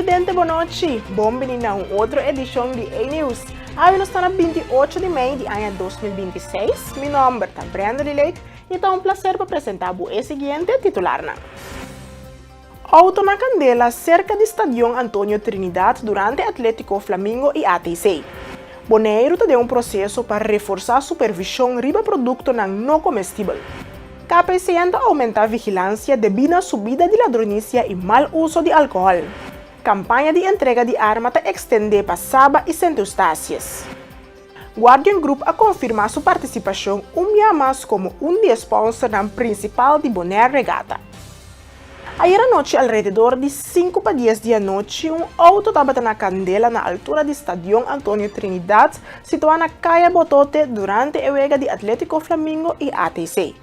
Televidente bonochi, bon bini na un otro edishon di E-News. Awe nos ta na 28 di mei di aña 2026. Mi nomber ta Brenda Lake i ta un plaser pa presentá bo e siguiente titularnan. Outo na kandela serka di Stadion Antonio Trinidad durante Atlétiko Flamingo i ATC. Boneiru ta den un proseso pa reforsá supervishon riba produktonan no komestibel. KPCN ta oumentá vigilansia debí na subida di ladronisia i mal uso di alkohòl. Kampaña di entrega di arma ta ekstendé pa Saba i Sint Eustatius. Guardian Group a konfirmá su partisipashon un bia mas komo un di e spònsernan prinsipal di Bonaire Regatta. Ayera nochi alrededor di sinku pa dies di anochi un outo tabata na kandela na altura di Stadion Antonio Trinidad situá na Kaya Botote durante e wega di Atlétiko Flamingo i ATC.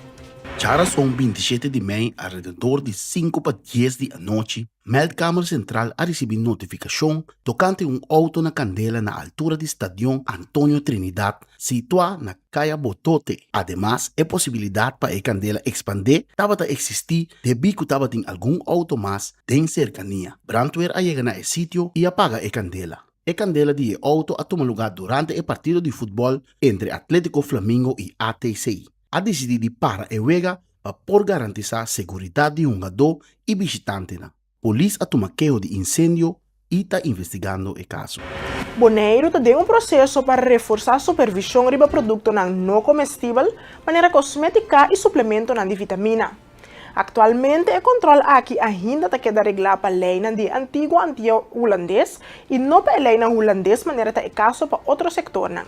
Djarason 27 di mei alrededor di sinku pa dies di anochi, Meldkamer Sentral a risibí notifikashon tokante un outo na kandela na altura di Stadion Antonio Trinidad situá na Kaya Botote. Ademas, e posibilidat pa e kandela ekspandé tabata eksistí debí ku tabatin algun outo mas den serkania. Brandweer a yega na e sitio i a paga e kandela. E kandela di e outo a tuma lugá durante e partido di futbòl entre Atlétiko Flamingo i ATC. A disidí di para e wega pa por garantisá seguridat di hungadó i bishitantenan. Polis a tuma keho di insendio i ta investigando e kaso. Boneiru ta den un proseso pa reforsá supervishon riba produktonan no komestibel, manera kosmétika i suplementonan di vitamina. Aktualmente e kòntròl aki ainda ta keda reglá pa leinan di e antiguo Antia Hulandes i no pa e leinan hulandes manera ta e kaso pa otro sektornan.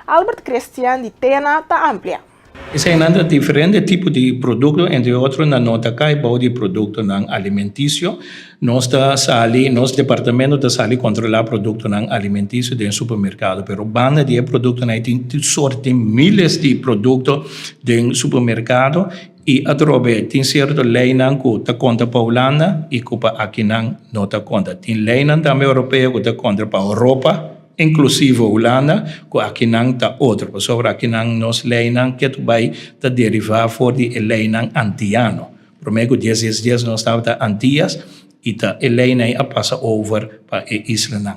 Albert Christian di TNA ta amplia. Eseinan ta diferente tipo di produkto, entre otro nan no ta kai bou di produktonan alimentisio. Nos ta sali, nos departamento ta sali kontrolá produktonan alimentisio den supermerkado, pero banda di e produktonan ei tin tur sort, tin miles di produkto den supermerkado i atrobe tin sierto leinan ku ta konta pa Hulanda i ku pa akinan no ta konta. Tin leinan tambe europeo ku ta konta pa Europa. Inklusivo Hulanda, ku akinan ta otro, pasobra akinan nos leinan ketu bai ta derivá for di e leinan antiano. Promé ku dies dies dies nos tabata Antias i ta e leinan ei a pasa over pa e islanan.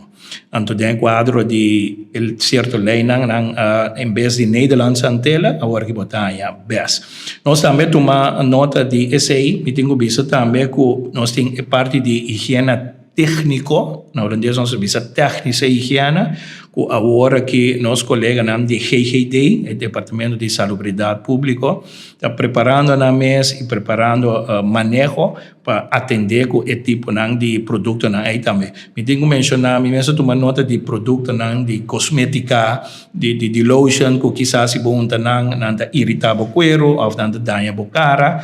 Anto den e kuadro di e sierto leinan nan a en bes di Nederlandse Antillen awor ki bo ta haña bes. Nos tambe a tuma nota di esei, mi tin ku bisa tambe ku nos tin e parti di higiena Tékniko, na holandes nos ta bisa technische hygiëne, ku awor aki nos koleganan di GGD, e Departamento di Salubridat Públiko, ta preparando nan mes i preparando maneho pa atendé ku e tiponan di produktonan ei tambe. Mi tin ku menshoná, mi mes a tuma nota di produktonan di kosmétika, di di lotion ku kisas si bo hunta nan, nan ta iritá bo kueru òf nan ta daña bo kara.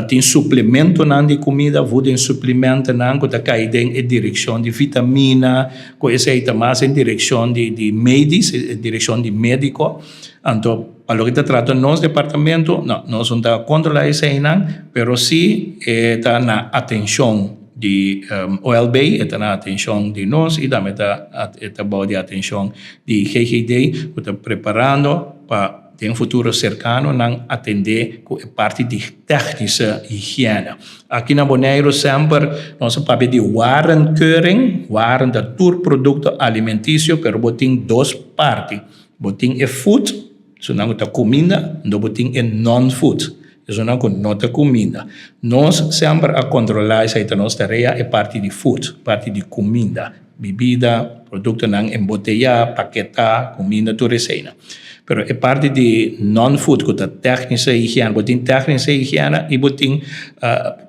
Tin suplementonan di kumida, voedingssupplementennan, ku ta kai den e direkshon di vitamina, ku esei ta mas den direkshon di di medis, e direkshon di médiko. Anto pa loke ta trata nos departamento, no, nos no ta kontrolá eseinan, pero sí e ta na atenshon di OLB, e ta na atenshon di nos i tambe ta e ta bou di atenshon di GGD ku ta preparando pa. Den futuro serkano nan atendé ku e parti di tèknische higiène. Aki na Boneiru semper nos a papia di warenkeuring, waren ta tur produkto alimentisio pero bo tin dos parti, bo tin e food, esunnan ku ta kuminda, anto bo tin e non-food, esunnan ku no ta kuminda. Nos semper a kontrolá esei ta nos tarea e parti di food, parti di kuminda. Bibida, produktonan emboteyá, paketá, kuminda, tur eseinan. Pero e parti di non-food ku ta tèknische higiène, bo tin tèknische higiène i bo tin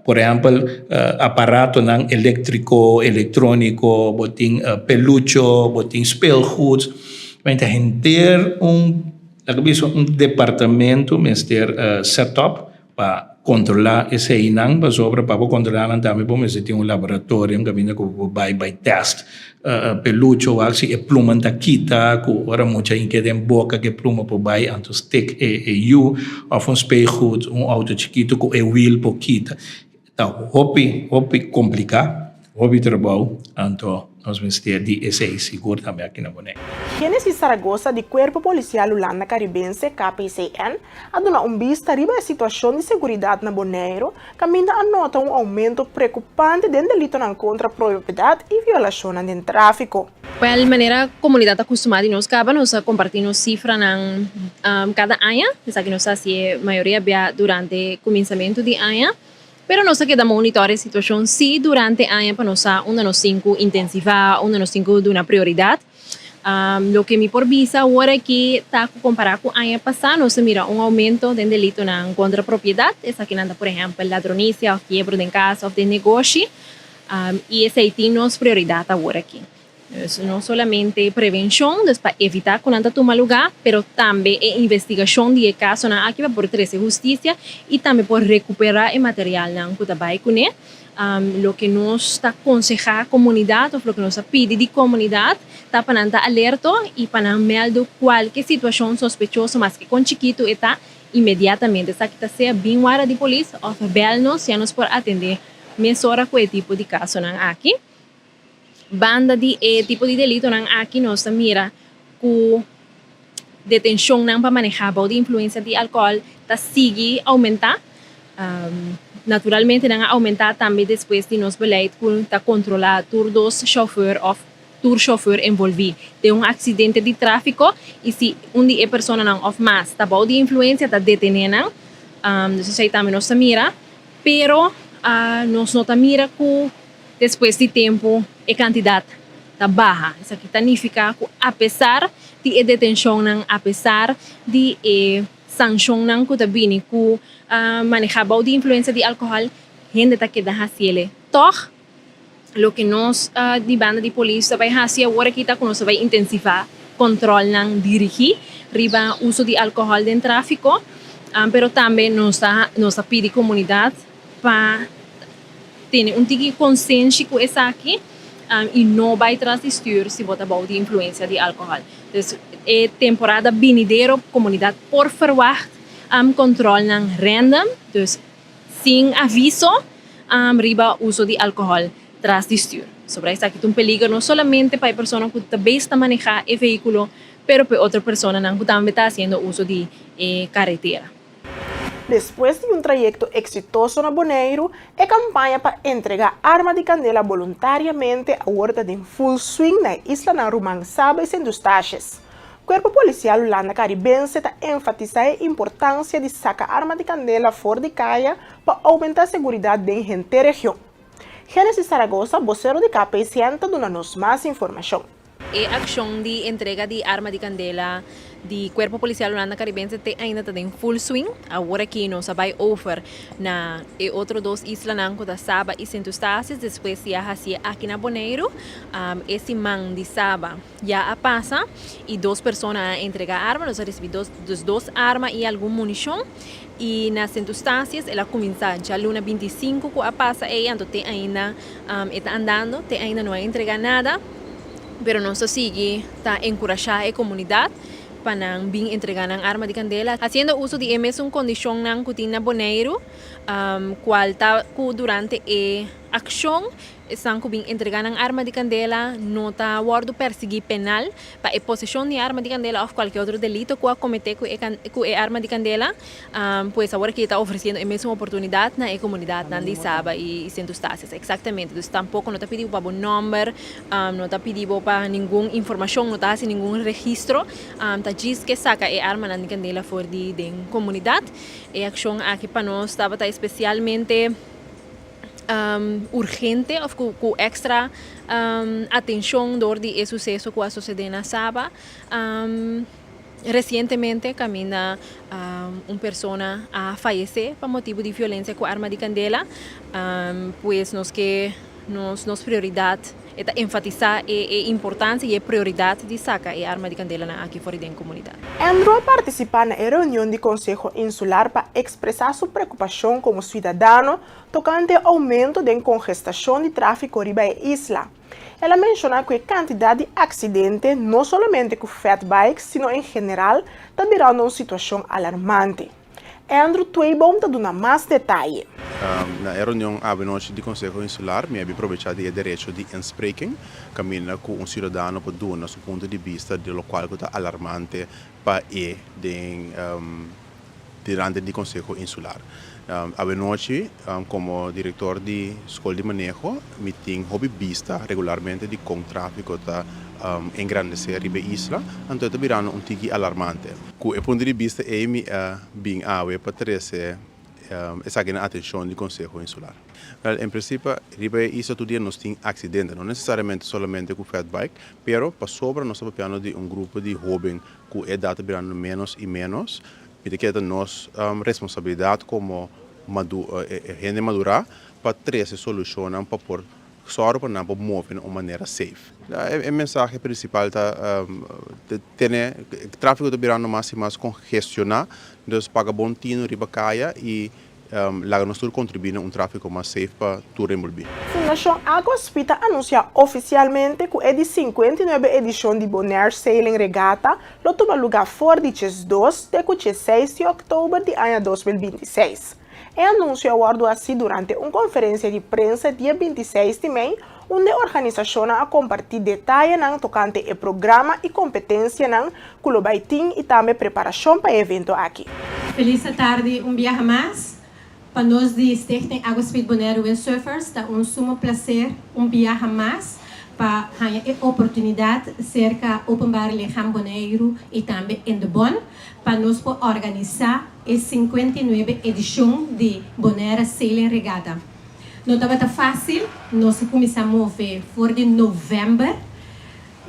por ehèmpel aparatonan eléktriko, elektróniko, bo tin pelucho, bo tin speelgoed. Ta henter un, laga bisa un departamento mester set up Pa kontrolá eseinan, pasobra pa bo kontrolá nan tambe bo mester tin un laboratorium kaminda ku bo por bai bai tèst pelucho wak si e pluman ta kita ku ora mucha in keda den boka ku e pluma por bai anto stek e yu òf un speelgoed un outo chikitu ku e wiel por kita. Ta hopi hopi kompliká, hopi trabou anto. Nos mester di esei sigur tambe aki na Boneiru. Genesis Zaragoza di Kuerpo Polisial Hulanda Karibense, KPCN, a duna un bista riba e situashon di seguridat na Boneiru, kaminda a nota un oumento preokupante den delitonan kontra propiedat i violashonnan den tráfiko. Wèl, manera komunidat ta kustumá di nos kaba, nos a kompartí nos sifranan kada aña. Esaki nos a hasi e mayoria bia durante kuminsamentu di aña. Pero nos a keda monitor e situashon sí durante aña pa nos sa unda nos tin ku intensivá, unda nos tin ku duna prioridat. Loke mi por bisa awor aki ta ku kompará ku aña pasá nos a mira un oumento den delitonan kontra propiedat. Esakinan ta por ehèmpel ladronisia òf kiebro den kas òf den negoshi. I esei tin nos prioridat awor aki. Dus no solamente prevenshon, dus pa evitá ku nan ta tuma lugá, pero tambe e investigashon di e kasonan aki pa por trese hustisia i tambe por rekuperá e materialnan ku ta bai kuné. Loke nos ta konsehá komunidat òf loke nos ta pidi di komunidat ta pa nan ta alerto i pa nan mèldu kualke situashon sospechoso maske kon chikitu e ta inmediatamente. Esaki ta sea bin wara di polis òf bèl nos ya nos por atendé mesora ku e tipo di kasonan aki. Banda di e tipo di delitonan aki nos ta mira ku detenshonnan pa manehá bou di influensia di alkohòl ta sigui oumentá. Naturalmente nan a oumentá tambe despues di nos beleid ku ta kontrolá tur dos shofùr òf tur shofùr envolví den un aksidente di tráfiko i si un di e personanan òf mas ta bou di influensia ta detené nan. Dus esei tambe nos ta mira. Pero nos no ta mira ku. Despues di tempu e kantidat ta baha. Esaki ta nifiká ku apesar di e detenshonnan, apesar di e sanshonnan ku ta bini ku manehá bou di influensia di alkohòl, hende ta keda hasiel. Tòg, loke nos di banda di polis ta bai hasi awor aki ta ku nos ta bai intensivá kòntròlnan dirigí riba uso di alkohòl den tráfiko, pero tambe nos ta nos ta pidi komunidat pa Tene un tiki konsenshi ku esaki i no bai tras di stür si bo ta bou di influensia di alkohòl. Dus e temporada binidero komunidat por ferwagt kòntròlnan random, dus sin aviso, riba uso di alkohòl tras di stür. Sobra esaki ta un peliger no solamente pa e persona ku ta bes ta manehá e vehíkulo, pero pa e otro personanan ku tambe ta hasiendo uso di e karetera. Despues di un trayekto eksitoso na Boneiru, e kampaña pa entregá arma di kandela boluntariamente awor ta den full swing na e islanan ruman Saba i Sint Eustatius. Kuerpo Polisial Hulanda Karibense ta enfatisá e importansia di saka arma di kandela for di kaya pa oumentá seguridat den henter region. Genesis Zaragoza, bosero di KPCN ta duna nos mas informashon. E akshon di entrega di arma di kandela di Kuerpo Polisial Hulanda Karibense te ainda ta den full swing. Awor aki nos a bai over na e otro dos islanan ku ta Saba i Sint Eustatius despues di a hasié aki na Boneiru. E siman di Saba ya a pasa i dos persona a entrega arma. Nos a risibí dos dus dos arma i algun munishon. I na Sint Eustatius el a kuminsá djaluna 25 ku a pasa ei anto te ainda e ta andando, te ainda no a entrega nada. Pero nos ta sigui ta enkurashá e komunidat pa nan bin entregá nan arma di kandela, hasiendo uso di e mesun kondishonnan ku tin na Boneiru, kual ta ku durante e akshon esnan ku bin entregá nan arma di kandela no ta wòrdu persiguí penal pa e poseshon di arma di kandela òf kualke otro delito ku a kometé ku e ku e arma di kandela. Pues awor aki ta ofresiendo e mesun oportunidat na e komunidatnan di Saba i Sint Eustatius. Eksaktamente. Dus tampoko no ta pidi bo pa bo nòmber, no ta pidi bo pa ningun informashon, no ta hasi ningun registro. Ta djis ke saka e armanan di kandela for di den komunidat. E akshon aki pa nos tabata espesialmente urgente òf ku èkstra atenshon dor di e suseso ku a sosodé na Saba. Resientemente kaminda un persona a fayesé pa motibu di violensia ku arma di kandela, pues nos ke nos nos prioridat e ta enfatisá e e importansia i e prioridat di saka e arma di kandelanan aki for di den komunidat. Andrew a partisipá na e reunion di Konseho Insular pa ekspresá su preokupashon komo suidadano tokante e oumento den kongestashon di tráfiko riba e isla. El a menshoná ku e kantidat di aksidente, no solamente ku fatbikes, sino en general, ta birando un situashon alarmante. Andrew Tweeboom ta duna mas detaye. Na e reunion avenochi di Konseho Insular mi a bin probechá di e derecho di inspreking, kaminda ku un siudadano por duna su punto di bista di lokual ku ta alarmante pa e den durante di Konseho Insular. Avenochi komo direktor di Skol di Maneho mi tin hopi bista regularmente di kon tráfiko ta engrandesé riba e isla, anto e ta birando un tiki alarmante. Ku e punto di bista ei mi a bin awe pa trese esaki na atenshon di Konseho Insular. Wèl, en prinsipio riba e isla tur dia nos tin aksidente, no nesesariamente solamente ku fatbike, pero pasobra nos ta papiando di un grupo di hóben ku e edat ta birando ménos i ménos, mi ta kere ta nos responsabilidat komo hende madurá pa trese solushonnan pa por sòru pa nan por move na un manera safe. E mensahe prinsipal ta tene tráfiko ta birando mas i mas kongestioná, dus paga bon tinu riba kaya i laga nos tur kontribuí na un tráfiko mas safe pa tur enbolbí. Fundashon Aquaspeed ta anunsiá ofisialmente ku e di 59 edishon di Bonaire Sailing Regatta lo tuma lugá for di 12 te ku 16 di òktober di aña 2026. E anunsio a wòrdu hasí durante un konferensia di prensa dia 26 di mei, unda e organisashonnan a kompartí detayenan tokante e programa i kompetensianan ku lo bai tin i tambe preparashon pa e evento aki. Felis atardi un biaha mas pa nos di Stichting Aquaspeed Bonaire Windsurfers. Ta un sumo placer un biaha mas pa haña e oportunidat serka Openbaar Lichaam Boneiru i tambe Indebon pa nos por organisá e 59 edishon di Bonaire Sailing Regatta. No tabata fásil, nos a kuminsá move for di novèmber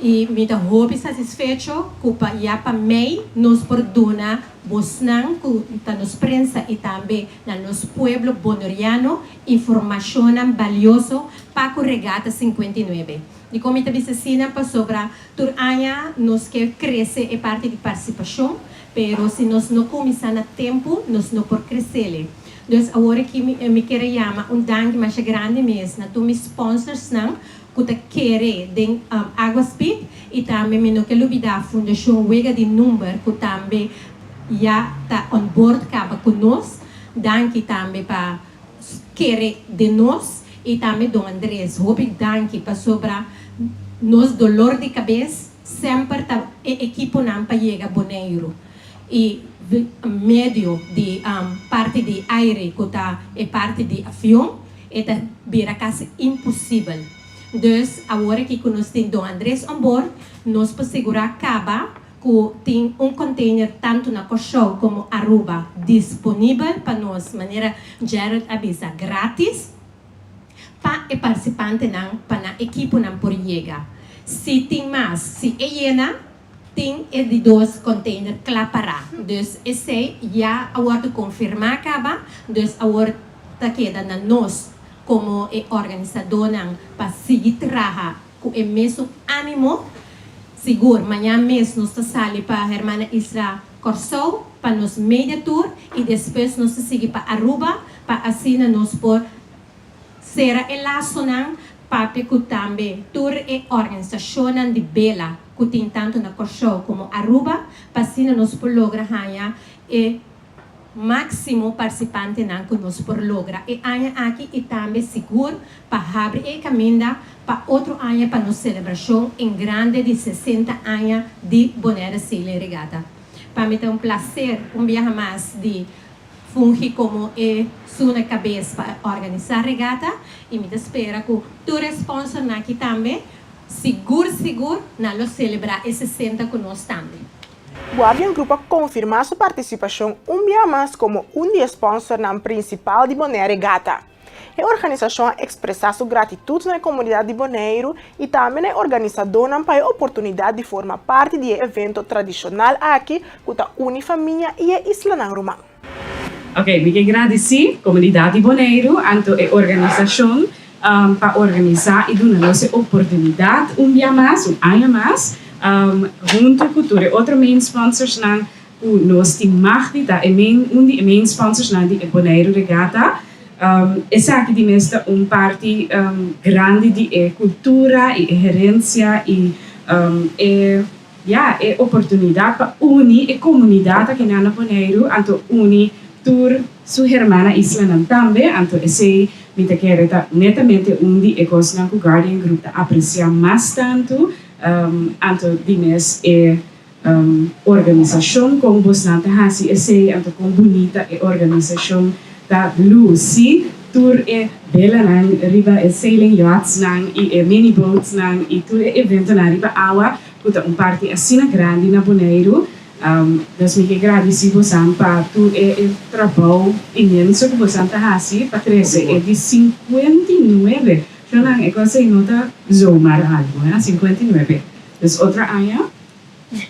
i mi ta hopi satisfecho ku pa ya pa mei nos por duna bosnan ku ta nos prensa i tambe na nos pueblo boneriano informashonnan balioso pa ku Regata 59. Dikon mi ta bisa asina? Pasobra tur aña nos ke krese e parti di partisipashon, pero si nos no kuminsá na tempu nos no por kresele. Dus awor aki mi kier a yama un danki masha grandi mes na tur mi sponsorsnan ku ta kere den Aquaspeed i tambe mi no ke lubida Fundashon Wega di Number ku tambe ya ta on board kaba ku nos. Danki tambe pa kere den nos i tambe Don Andres hopi danki pasobra nos dolor di kabes semper ta e ekiponan pa yega Boneiru. I medio di parti di aire ku ta e parti di avion e ta bira kasi imposibel. Dus awor aki ku nos tin Don Andres on board nos por sigurá kaba ku tin un container tantu na Kòrsou komo Aruba disponibel pa nos manera Gerald a bisa gratis pa e partisipantenan pa nan ekiponan por yega. Si tin mas si e yena tin e di dos container kla pará. Dus esei ya a wòrdu konfirmá kaba, dus awor ta keda na nos komo e organisadónan pa sigui traha ku e mesun ánimo. Sigur mañan mes nos ta sali pa Hermana Isla Kòrsou pa nos media tour i despues nos ta sigui pa Aruba pa asina nos por sera e lasonan, papia ku tambe tur e organisashonnan di bela ku tin tantu na Kòrsou komo Aruba pa asina nos por logra haña e máksimo partisipantenan ku nos por logra e aña aki i tambe sigur pa habri e kaminda pa otro aña pa nos selebrashon en grande di 60 aña di Bonaire Sailing Regatta. Pa mi ta un plaser un biaha mas di fungi komo e suna kabes pa organisá regata i mi ta spera ku tur e sponsornan aki tambe sigur sigur nan lo selebrá e 60 ku nos tambe. Guardian Group a konfirmá su partisipashon un bia mas komo un di e sponsornan prinsipal di Bonaire Regatta. E organisashon a ekspresá su gratitut na e komunidat di Boneiru i tambe na e organisadónan pa e oportunidat di forma parti di e evento tradishonal aki ku ta uni famia i e islanan ruman. Ok, mi ke gradisí komunidat di Boneiru anto e organisashon pa organisá i duna nos e oportunidat un bia mas, un aña mas, huntu ku tur e otro main sponsorsnan ku nos tin mag di ta e main, un di e main sponsorsnan di e Boneiru Regatta. Esaki di mes ta un parti grandi di e kultura i e herensia i e, ya, e oportunidat pa uni e komunidat akinan na Boneiru, anto uni. tur su hermana islanan tambe, anto esei mi ta kere ta netamente un di e kosnan ku Guardian Group ta apresiá mas tantu, anto di mes e organisashon kon bosnan ta hasi esei, anto kon bunita e organisashon ta lusi, tur e belanan riba e sailing yachtsnan i e mini boatsnan i tur e eventonan riba awa ku ta un parti asina grandi na Boneiru. Dus mi ke gradisí bosan pa tur e trabou inmenso ku bosan ta hasi pa trese e di 59, shonnan e kos ei no ta zomaar algu, hè, 59. Dus otro aña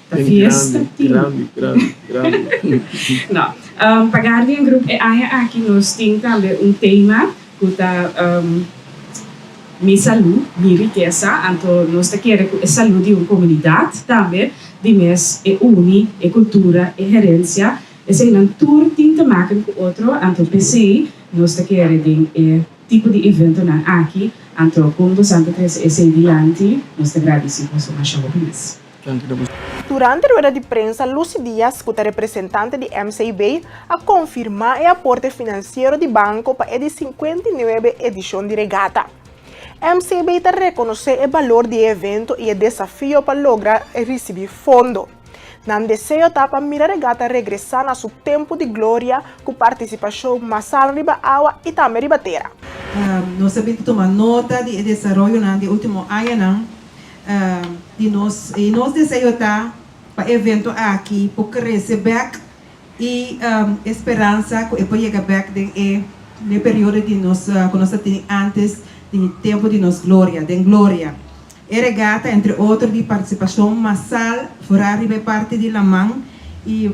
ta fiesta tin. Grandi, grandi, grandi. No, pa Guardian Group e aña aki nos tin tambe un tema ku ta Mi salú, mi rikesa, anto nos ta kere ku e salú di un komunidat tambe di mes e uni, e kultura, e herensia, eseinan tur tin te maken ku otro, anto p'esei nos ta kere den e tipo di eventonan aki, anto kon bosan ta trese esei dilanti, nos ta gradisí boso masha hopi mes. Durante rueda di prensa Lucy Diaz ku ta representante di MCB a konfirmá e aporte finansiero di banko pa e di 59 edishon di regata. MCB ta rekonosé e balor di e evento i e desafio pa logra risibí fondo. Nan deseo ta pa mira regata regresá na su tempu di gloria ku partisipashon masal riba awa i tambe riba tera. Nos a bin ta tuma nota di e desaroyonan di e ultimo añanan di nos y nos deseo ta pa e evento aki por crece bek y e speransa cu e por yega bek den e e periodo di nos cu nos ta teni antes di tempo di nos gloria den gloria. E regata entre otro di participacion masal vooral riba e parti di laman y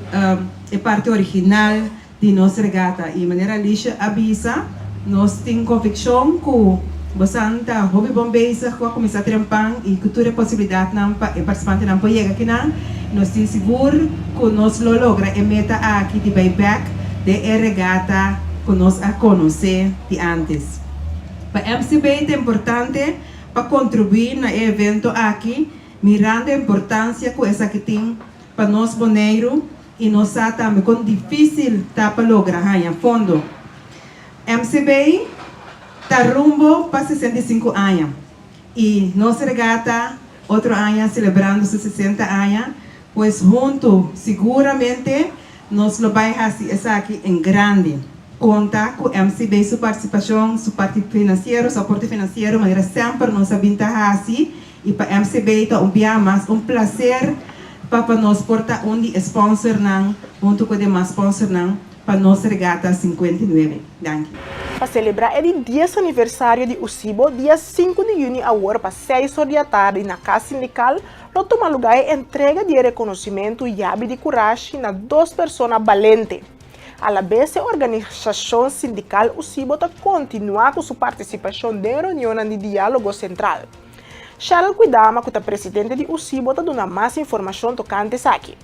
e parti original di nos regata y manera Alicia a bisa nos tin conviccion cu bosan ta hopi bon bezig cu a cuminsa trempan y cu tur e posibilidadnan pa e participantenan por yega akinan. Nos tin sigur cu nos lo logra e meta aki di bay bek den e regata cu nos a conoce di antes. Pa MCB ta importante pa contribui na e evento aki mirando e importancia cu esaki tin pa nos Boneiru i nos sa tambe kon difísil ta pa logra haña fondo. MCB ta rumbo pa 65 aña i nos regata otro aña selebrando su 60 aña, pues huntu siguramente nos lo bai hasi esaki en grandi. Konta ku MCB su partisipashon, su parti finansiero, su aporte finansiero manera semper nos a bin ta hasi I pa MCB ta un bia mas un placer pa pa nos por ta un di e sponsornan hunto cu e demas sponsornan pa nos Regata 59. Danki. Pa celebra e di dies aniversario di USIBO, dia sinku di juni awor pa seis or di atardi na Cas Sindical lo tuma lugar e entrega di e reconocimento Yabi di Curashi na dos persona balente. Alabes e organisacion sindical USIBO ta continua cu su participacion den reunionnan di Dialogo Central. Cheryl Kwidama ku ta presidente di USIBO ta duna mas informashon tokante esaki.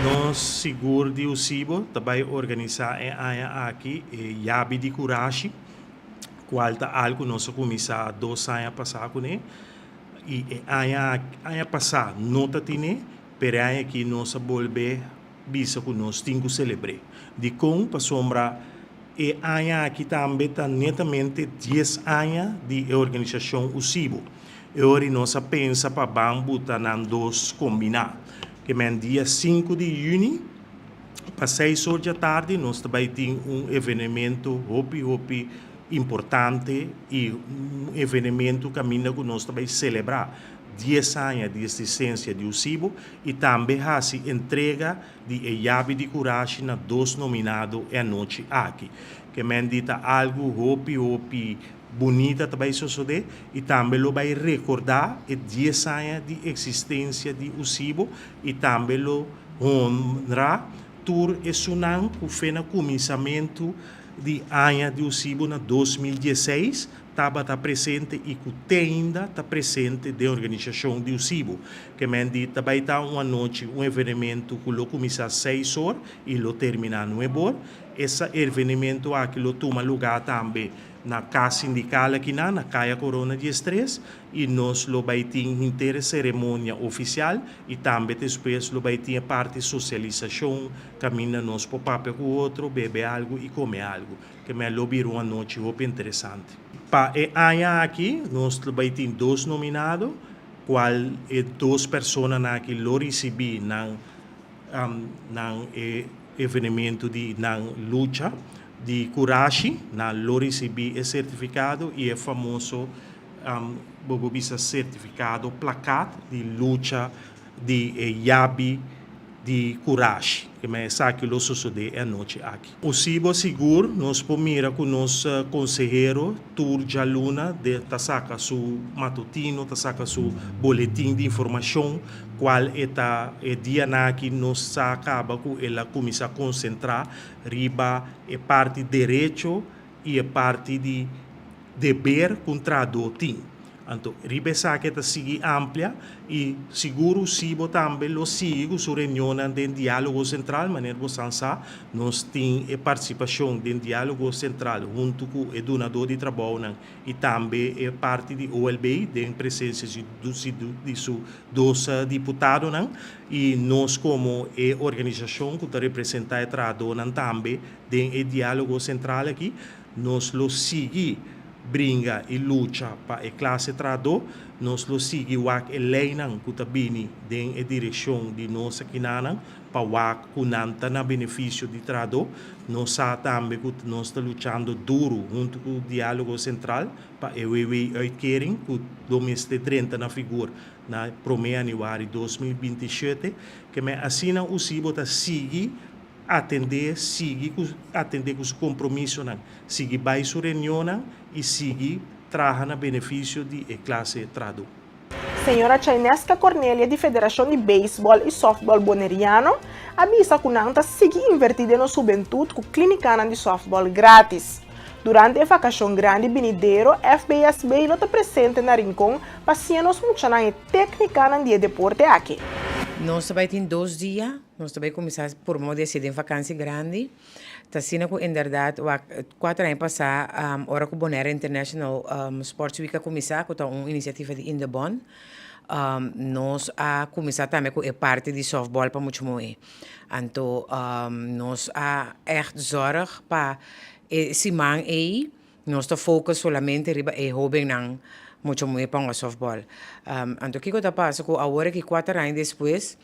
Nos sigur di USIBO ta bai organisá e aña aki e Yabi di Kurashi, kual ta algu nos a kuminsá dos aña pasá kuné i e aña aña pasá no ta tine, pero e aña aki nos a bolbe bisa ku nos tin ku selebr'é. Dikon? Pasobra E aña aki tambe ta netamente dies aña di e organisashon USIBO. E ora i nos a pensa pa ban buta nan dos kombiná. Ke men dia sinku di yüni pa seis or djatardi nos ta bai tin un evenemento hopi hopi importante i un evenemento kaminda ku nos ta bai selebrá dies aña di esistensia di USIBO i tambe hasi entrega di e yabi di kurashi na dos nominado e anochi aki. Ke men di ta algu hopi hopi bunita ta bai sosode i tambe lo bai rekordá e dies aña di eksistensia di USIBO i tambe lo honra tur esunnan ku fe na kuminsamentu di aña di USIBO na 2016 tabata presente i ku te ainda ta presente den organisashon di USIBO. Ke men di ta bai ta un anochi, un evenementu ku lo kuminsá seis or i lo terminá nuebe or. Esa evenementu aki lo tuma lugá tambe. na Kas Sindikal akinan na Kaya Korona 13 i nos lo bai tin henter e seremonia ofisial i tambe despues lo bai tin e parti sosialisashon kaminda nos por papia ku otro, bebe algu i kome algu. Ke men lo bira un anochi hopi interesante. Pa e aña aki nos lo bai tin dos nominado, kual e dos personanan aki lo risibí nan nan e evenemento di nan lucha di kurashi, nan lo risibí e sertifikado i e famoso bo por bisa sertifikado plakat di lucha di e yabi di kurashi. Ke men esaki lo sosodé e anochi aki. Usibo sigur nos por mira ku nos konsehero tur djaluna de ta saka su matutino, ta saka su boletin di informashon kual e ta e dianan aki nos sa kaba ku el a kuminsá konsentrá riba e parti derecho i e parti di deber ku un trahadó tin. Anto riba esaki e ta sigui amplia i sigur Usibo tambe lo sigui ku su reunionnan den Diálogo Sentral. Manera bo san sa, nos tin e partisipashon den Diálogo Sentral huntu ku e dunadó di trabounan i tambe e parti di OLB den presensia di su dos diputadonan i nos komo e organisashon ku ta representá e trahadónan tambe den e Diálogo Sentral aki. Nos lo sigui bringa i lucha pa e klase trahadó. Nos lo sigui wak e leinan ku ta bini den e direkshon di nos akinanan pa wak ku nan ta na benefisio di trahadó. Nos sa tambe ku nos ta luchando duru huntu ku Diálogo Sentral pa e WW-uitkering ku lo mester drenta na figur na promé yanüari 2027. Kemey asina USIBO ta sigui Atendé, sigui ku atendé ku su kompromisonan, sigui bai su reunionnan i sigui traha na benefisio di e klase trahadó. Señora Chaineska Cornelia di Federashon di Beisbòl i Sòftbòl Boneriano a bisa ku nan ta sigui invertí den nos hubentut ku klínikanan di sòftbòl grátis. Durante e vakashon grandi binidero FBSB lo ta presente na Rincon pa siña nos muchanan e téknikanan di e deporte aki. Nos ta bai tin dos dia. Nos ta bai kuminsá purba moda di hasi den vakansi grandi. Ta asina ku inderdat wak kuater aña pasá ora ku Bonaire International Sports Week a kuminsá ku ta un inisiativa di Indebon nos a kuminsá tambe ku e parti di sòftbòl pa mucha muhé. Anto nos a ègt zòrg pa e siman ei nos ta focus solamente riba e hóbennan mucha muhé pa hunga sòftbòl. Anto kiko ta pasa ku awor aki kuater aña despues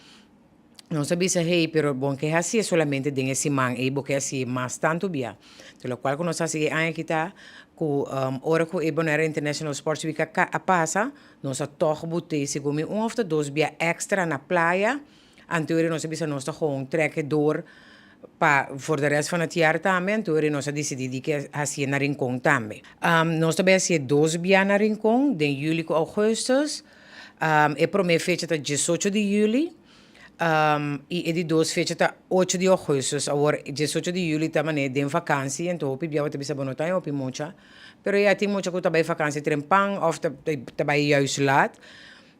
Nos a bisa, Hey, pero bo no ke hasié solamente den e siman ei, bo ke hasié mas tantu bia. Enton lokual ku nos hasi e aña aki ta ku ora ku e Bonaire International Sports Week a a pasa, nos a tòg but'é segun mi un òf ta dos bia èkstra na playa. Anto nos a bisa nos ta gewoon trèk e dor pa voor de rest van het jaar tambe. Anto nos a disidí di ke hasié na Rincon tambe. Nos ta bai hasié dos bia na Rincon, den yüli ku ougùstùs. E promé fecha ta diesocho di yüli i e di dos fecha ta ocho di ougùstùs. Awor diesocho di yüli ta manera den vakansi, enton hopi bia bo ta bisa bo no ta hopi mucha, pero ya tin mucha ku ta bai vakansi trempan òf ta bai juist laat.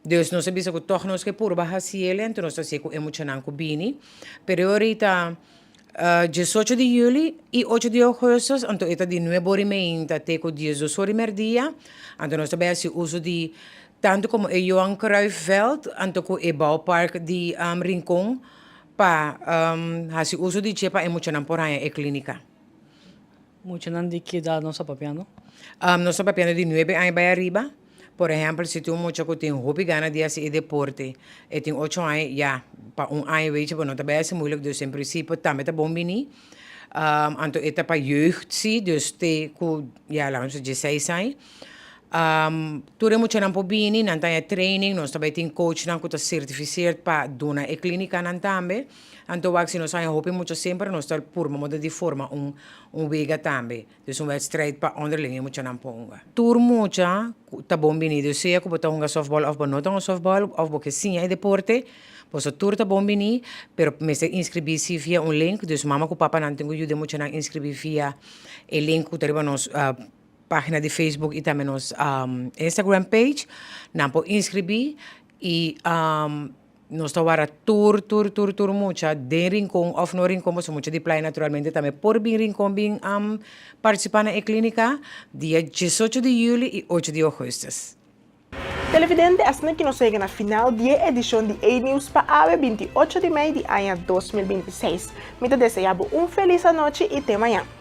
Dus nos a bisa ku tòg nos ke purba hasi el, enton nos ta hasié ku e muchanan ku bini. Pero ahorita diesocho di yüli i ocho di ougùstùs, anto e ta di nuebe ora i meinta te ku diesdos ora i mèrdia. Anto nos ta bai hasi uso di tantu komo e Johan Cruijff Veld anto ku e bouwpark di Rincon pa hasi uso di dje pa e muchanan por haña e klínika. Muchanan di ki edat nos ta papiando? Nos ta papiando di nuebe aña bai ariba. Por ehèmpel, si tin un mucha ku tin hopi gana di hasi e deporte, e tin ocho aña, ya, pa un aña wechi bo no ta bai hasi moeilijk, dus en prinsipio tambe ta bon bini. Anto e ta pa jeugd si, dus te ku, ya, laga nos bisa dieseis aña. Tur e muchanan por bini, nan ta haña training, nos ta bai tin coachnan ku ta sertifiseerd pa duna e klínikanan tambe. Anto wak si nos haña hopi mucha semper nos ta purba moda di forma un un wega tambe. Dus un wedstrijd pa onderling e muchanan por hunga. Tur mucha ta bon bini, dus sea ku bo ta hunga softball òf bo no ta hunga softball òf bo ke siña e deporte, boso tur ta bon bini, pero mester inskribí si via un link, dus mama ku papanan tin ku yuda e muchanan inskribí via e link ku ta riba nos página di Facebook i tambe nos Instagram page. Nan por inskribí i. Nos ta wara tur, tur, tur, tur mucha den Rincon of no Rincon, pasobra mucha di Playa naturalmente tambe por bin Rincon bin participa na e clinica dia 18 di juli y 8 di augustus. Televidente, asina ki nos a yega na final di e edishon di A-News pa awe 28 di mei di aña 2026. Mi ta desea bo un felis anochi i te mañan.